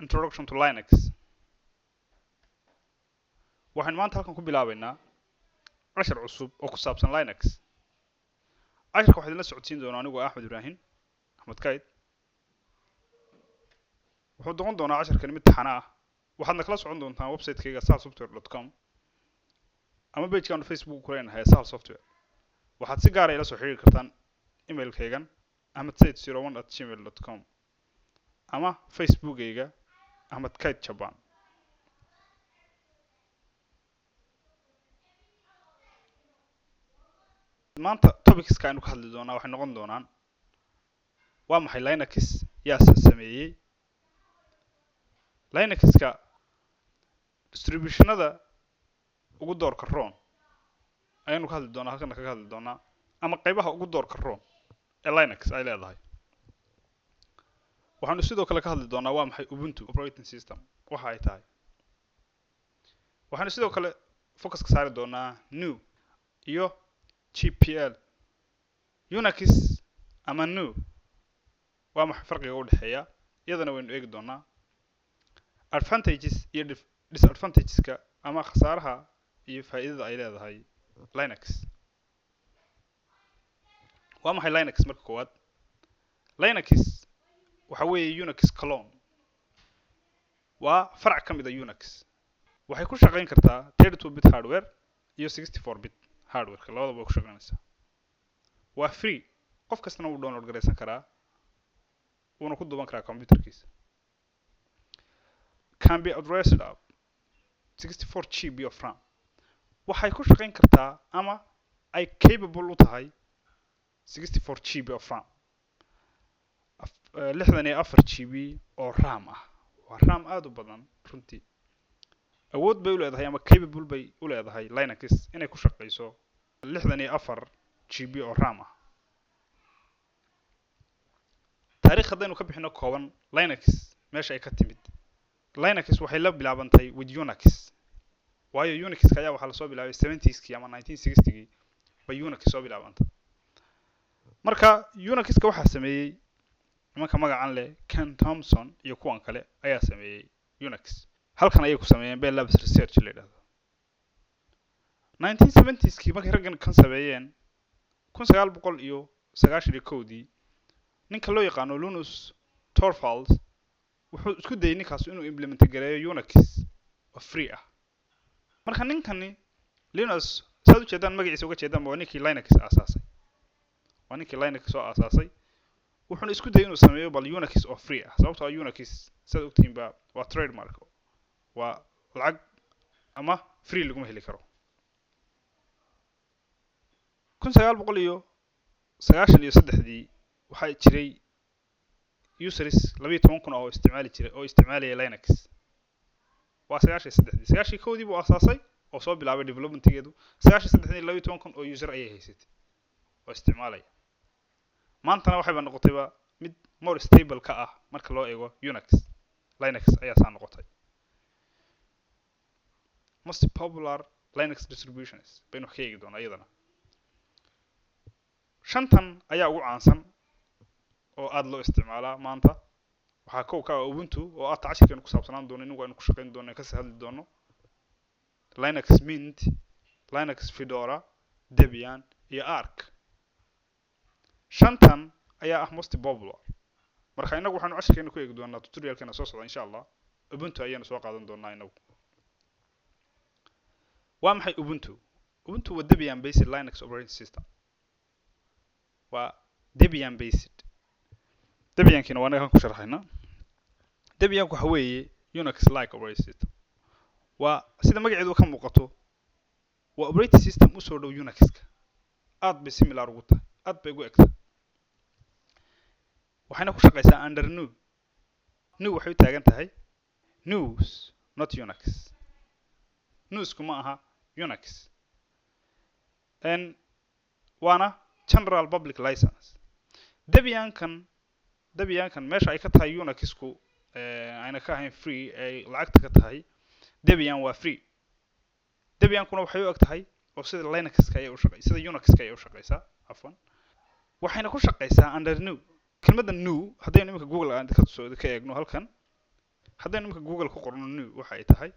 Introduction to Linux. Waxaynu maanta halkan ku bilaabaynaa cashar cusub oo ku saabsan Linux. Casharka waxaa idinla socodsiin doonaa anigoo Axmed Ibraahim Axmed Kayd. Wuxuu noqon doonaa casharkani mid taxane ah. Waxaadna kala socon doontaan website-kayga sahalsoftware.com ama page-kaanu Facebook ku leenahay, Sahal Software. Waxaad si gaara ila soo xiriiri kartaan emailkaygan, ahmedsaid01@gmail.com, ama Facebookayga, Axmed Kayd Jaban. Maanta topicska aynu ka hadli doonaa waxay noqon doonaan: waa maxay Linux, yaase sameeyey Linuxka, distributionada ugu doorka roon ayaynu ka hadli doonaa, halkana kaga hadli doonaa, ama qaybaha ugu doorka roon ee Linux ay leedahay. Waxaanu sidoo kale ka hadli doonaa waa maxay Ubuntu operating system, waxa ay tahay. Waxaanu sidoo kale focus ka saari doonaa GNU iyo GPL. Unix ama GNU, waa maxay farqiga u dhexeeya? Iyadana waynu eegi doonaa. Advantages iyo disadvantageska ama khasaaraha iyo faa'iidada ay leedahay Linux. Waa maxay Linux? Marka koowaad, Linux waxa weeye Unix clone, waa farac ka mid a Unix. Waxay ku shaqayn kartaa 32 bit hardware iyo 64 bit hardwareka, labadaba way ku shaqaynaysaa. Waa free, qof kastana wuu download garaysan karaa, wuuna ku duuban karaa computerkiisa. Can be addressed up 64 GB of RAM. Waxay ku shaqayn kartaa ama ay capable u tahay 64 GB of RAM, 64 GB oo RAM ah. Waa RAM aada u badan runtii. Awood bay u leedahay ama capable bay u leedahay Linux inay ku shaqayso 64 GB oo RAM ah. Taariikh haddaynu ka bixino kooban Linux meesha ay ka timid, Linux waxay la bilaabantay with Unix, waayo Unixka ayaa waxaa lasoo bilaabay 70skii ama 1960gii bay Unix soo bilaabantay. Marka Unixka waxaa sameeyey nimanka magacan leh, Ken Thompson iyo kuwan kale ayaa sameeyey Unix. Halkan ayay ku sameeyeen, Bell Labs Research la yidhahdo. 1970skii markay raggan kan sameeyeen, 1991dii, ninka loo yaqaano Linus Torvalds wuxuu isku dayay ninkaas inuu implement gareeyo Unix oo free ah. Marka ninkani Linus, saad ujeedaan magaciisa uga jeedaan, waa ninkii Linux aasaasay, waa ninkii Linux soo aasaasay. Wuxuuna isku dayay inuu sameeyo bal Unix oo free ah, sababtoo ah Unix, saad ogtihiin ba, waa trademark, waa lacag ama free laguma heli karo. 1993dii waxaa jiray users 12,000 oo isticmaali jiray, oo isticmaalaya Linux. Waa 93dii. 91dii buu aasaasay oo soo bilaabay developmentgeedu. 93dii 12,000 oo user ayay haysatay oo isticmaalaya. Maantana waxayba noqotayba mid more stable ka ah marka loo eego Unix. Linux ayaa saa noqotay. Most popular Linux distributions baynu wax ka eegi doonaa iyadana. Shantan ayaa ugu caansan oo aada loo isticmaalaa maanta. Waxaa kow ka ah Ubuntu, oo aata cashirkeenu ku saabsanaan doono, inagu aynu ku shaqayn doono, kasii hadli doono, Linux Mint, Linux Fedora, Debian iyo Arch. Shantan ayaa ah most popular. Marka inagu waxaanu cashirkeena ku eegi doonaa tutorialkeena soo socda, insha Allah, Ubuntu ayaanu soo qaadan doonaa inagu. Waa maxay Ubuntu? Ubuntu waa Debian based Linux operating system, waa Debian based. Debiankiina waa anaga kan ku sharxayna. Debianku waxa weeye Unix like operating system. Waa sida magaceedu ka muuqato, waa operating system usoo dhow Unixka, aad bay similar ugu tahay, aad bay ugu egtahay. Waxayna ku shaqaysaa under GNU. GNU waxay u taagan tahay news, not Unix. Newsku ma aha Unix n, waana general public license. Debiankan meesha ay ka tahay Unixku ayna ka ahayn free, ay lacagta ka tahay, Debian waa free. Debiankuna waxay u eg tahay oo sida Linuxka ayay u shaqey, sida Unixka ayay u shaqeysaa, afwan. Waxayna ku shaqeysaa under GNU. Kelmadda GNU haddaynu iminka Google aan ka soo ka eegno halkan, Haddaynu imika Google ku qorno GNU waxa ay tahay,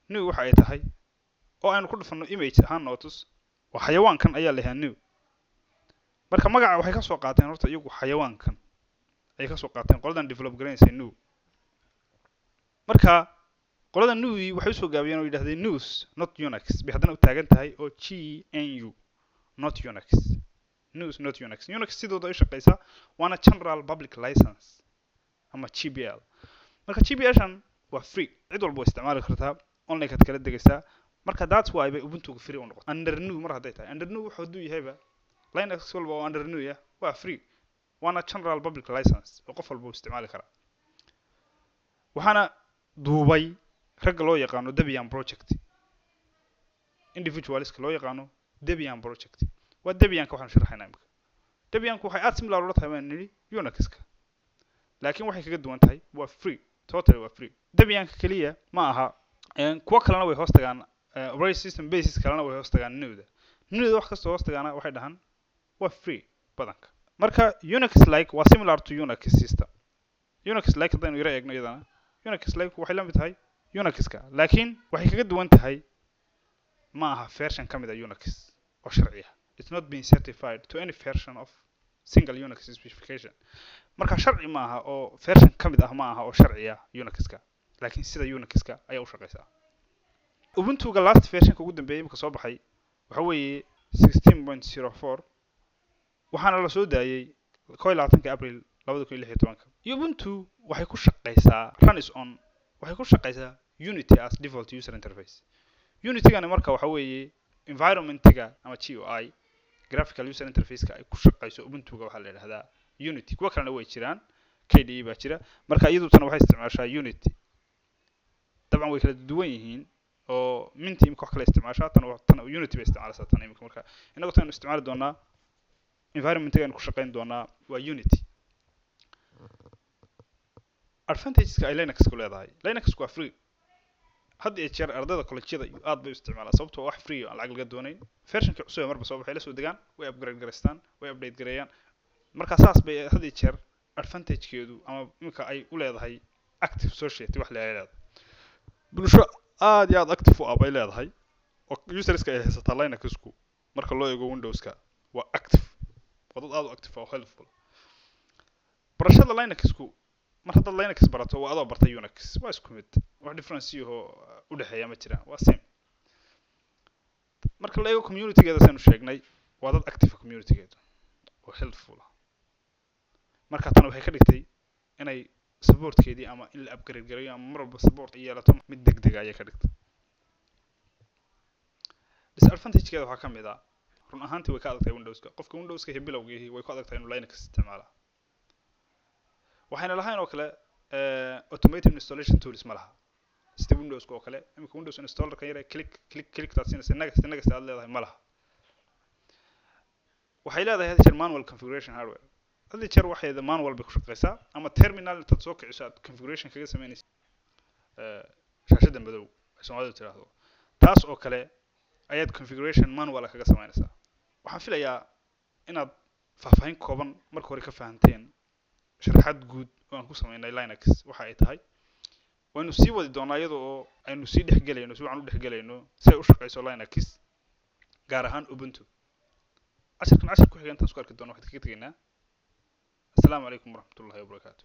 GNU waxa ay tahay, oo aynu ku dhufano image ahaan notus, waa xayawaankan ayaa la yahaa GNU. Marka magaca waxay ka soo qaateen horta iyagu xayawaankan ayay ka soo qaateen qoladan develop garaynaysa GNU. Marka qolada GNU waxay usoo gaabiyeen oo yidhahdeen news not Unix bay haddana u taagan tahay, oo GNU, not Unix, news not Unix. Unix sidooda ay shaqeysaa, waana general public license ama GPL. Marka GPL shan waa free, cid walba way isticmaali kartaa, online kaad kala degaysaa. Marka that's why bay Ubuntuga free u noqotay under GNU. Mar hadday tahay under GNU, wuxuu hadduu yahayba Linux walba oo under GNU ah waa free, waana general public license oo qof walba uu isticmaali karaa. Waxaana duubay ragga loo yaqaano Debian Project, individualska loo yaqaano Debian Project. Waa Debianka waxaanu sharaxaynaa imika. Debianku waxay aad similar ula tahay baan nidhi Unixka, laakiin waxay kaga duwan tahay waa free, totally waa free. Debianka keliya ma aha, kuwo kalena way hoos tagaan, operating system basis kalena way hoos tagaan GNU-da. GNU-da wax kastoo hoos tagaana waxay dhahaan waa free badanka. Marka Unix like waa similar to Unix system. Unix like haddaynu yaro eegno iyadana, Unix like waxay la mid tahay Unixka, laakiin waxay kaga duwan tahay ma aha version ka mid a Unix oo sharci ah. It's not been certified to any version of single Unix specification. Marka sharci ma aha oo version ka mid ah ma aha oo sharci ah Unixka, laakiin sida Unixka ayaa u shaqeysaa. Ubuntuga last versionka ugu dambeeyay imika soo baxay waxa weeye 16.04, waxaana la soo daayay 21-ka April 2016-ka. Ubuntu waxay ku shaqeysaa runs on, waxay ku shaqeysaa Unity as default user interface. Unitygani marka waxa weeye environmentiga ama GUI, graphical user interface-ka ay ku shaqeyso Ubuntuga waxaa la yidhahdaa Unity. Kuwa kalena way jiraan, KDE baa jira. Marka iyadu tana waxay isticmaashaa Unity. Dabcan way kala duwan yihiin oo Mint imika wax kale isticmaashaa, tan tan Unity bay isticmaalaysaa tan imika. Marka innagu tan isticmaali doonaa, environmentiga aynu ku shaqeyn doonaa waa Unity. Advantageska ay Linux ku leedahay: Linux waa free. Had iyo jeer ardayda collegeyada iyo aad bay u isticmaalaan, sababtoo wax free oo aan lacag laga doonayn. Versionka cusub ee marba soo baxay la soo degaan, way upgrade garaystaan, way update gareeyaan. Marka saas bay had iyo jeer advantagekeedu ama imika ay u leedahay active society wax la leedahay, bulsho aad iyo aad active u ah bay leedahay, oo userska ay haysataa Linuxku marka loo eego Windowska waa active, waa dad aad u active oo helpful. Barashada Linuxku, mar haddaad Linux barato waa adoo bartay Unix, waa isku mid, wax difference ahoo u dhexeeya ma jiraan, waa same. Marka la eego communitygeeda, saynu sheegnay, waa dad active communitygeedu oo helpful ah. Marka tan waxay ka dhigtay inay supportkeedii ama in la upgrade gareeyo ama mar walba support ay yeelato mid degdega ayay ka dhigtay. Disadvantagekeeda waxaa ka mid ah, run ahaantii way ka adagtahay Windowska. Qofka Windowska iyo bilowgiihi way ku adagtahay inuu Linux isticmaala. Waxayna lahayn oo kale automated installation tools ma laha sida Windowska oo kale. Imika Windows installerka yare click click click taad siinaysa, next next aad leedahay, ma laha. Waxay leedahay had jeer manual configuration hardware. Had iyo jeer waxayda manual bay ku shaqeysaa, ama terminal intaad soo kiciso aad configuration kaga sameynaysa, shaashadda madow ay Soomaalidu tiraahdo, taas oo kale ayaad configuration manual kaga sameynaysaa. Waxaan filayaa inaad faahfaahin kooban marka hore ka fahanteen sharaxaad guud oo aan ku sameynay Linux waxa ay tahay. Waynu sii wadi doonaa iyada oo aynu sii dhexgelayno, si wacan u dhexgelayno si ay u shaqeyso Linux, gaar ahaan Ubuntu. Casharkan cashar ku xiga intaan isku arki doono, waxaan kaga tegaynaa asalaamu calaykum waraxmatullahi wabarakaatu.